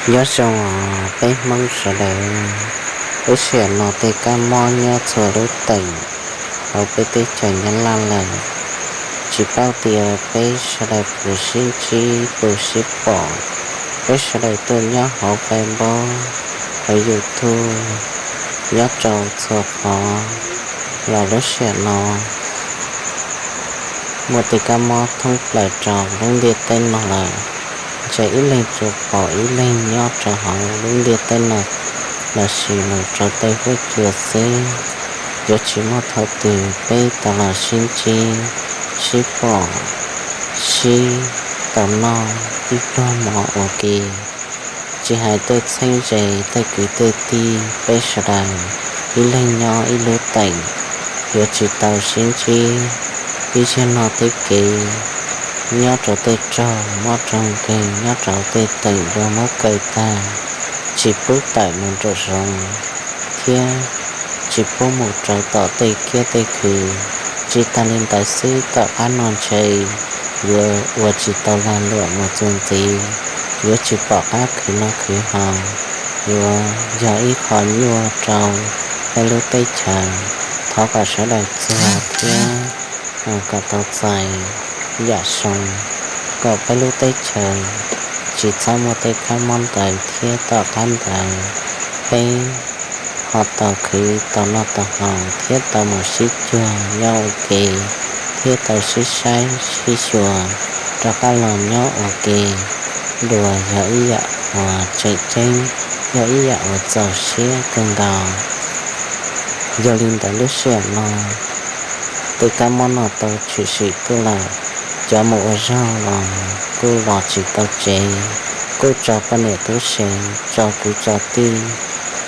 Nyob zoo os peb Hmoob sawv daws, lub sij hawm no tej kab mob nyob txhua lub teem hauv peb teb chaws Nyab Laj lawm. Tsis paub tias peb sawv daws puas sib ntsib puas sib pom, peb sawv daws tuaj nyob hauv Facebook, hauv YouTube, nyob rau txhua qhov los lub sij hawm no muaj tej kab mob thoob plaws rau lub ntiaj teb no lawm. Ntshe ib leeg tsuas pom ib leeg nyob rau hauv lub ntiaj teb no lossis mus rau tej huab cua xwb. Yuav tsis muaj thaum twg peb tau los sib ntsib, sib pom, sib tau noj ib pluag mov ua ke. Tsis hais tej txheeb ze tej kwv tej tij peb sawv daws ib leeg nyob ib lub teem, yuav tsis tau sib ntsib ib zaug no thiab kev nyob rau tej raug mob raug nkeeg nyob rau tej teem dua muab kaw tag, tsis pub tawm mus nraum zoov thiab tsis pub mus rau tom tej kiab tej khw. Tsis tas li ntawd xwb, tom qab no ntshe yuav ua tsis tau lag luam mus txuas ntxiv, yuav tsis pom qab khwv noj khwv haus, yuav yog ib qho nyuaj rau peb lub teb chaws. Thov kom sawv daws txuag thiab kom tau txais yam zoo, kom peb lub teb chaws tsis txhob muaj tej kab mob ntawd thiab tom qab ntawd peb ho tau khwv tau noj tau haus thiab tau mus sib cuag nyob ua ke, thiab tau sib saib sib xyuas rov qab los nyob ua ke dua yog ib yam uas tseem ceeb, yog ib yam uas txaus siab kawg nkaus. Yog li ntawd lub sij hawm no tej kab mob no tau tshwm sim tuaj lawm, cov mus ua zog los kuj los tsis tau tsev, kuj tso poj niam tub se, tso kwv tso tij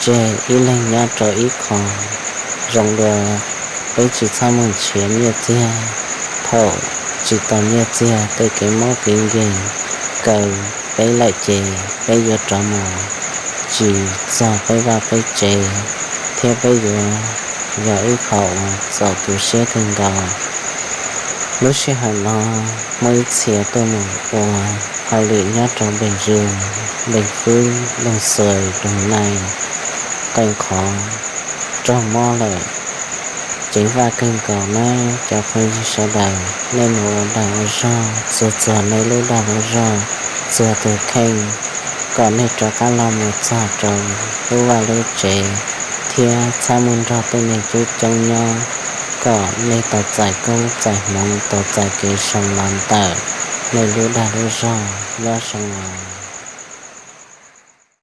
tseg ib leeg nyob rau ib qho. Zoo dua peb tsis txhob mus nrhiav nyiaj txiag, thaum tsis tau nyiaj txiag tej kev mob kev nkeeg kaw peb lawm ces peb yuav rov mus tsis txog peb vaj peb tsev, thiab peb yuav yog ib qho uas txaus tu siab kawg nkaus. Lub sij hawm no muaj ib txhia tuaj mus ua hauj lwm nyob rau npeej zuj, npeej fwb, npeej xuas, doog nais, qee qhov raug mob lawm. Ceev faj kawg nkaus nawb cov phooj ywg sawv daws, nej mus ua dag ua zog, txuag txuag nej lub dag lub zog, txuag tus kheej, kom nej rov qab los mus txog rau lub vaj lub tsev, thiab txhob mus nrog tej neeg coob coob nyob, kom nej tau txais koob txais hmoov, tau txais kev zoo los ntawm nej lub dag lub zog. Nyob zoo os.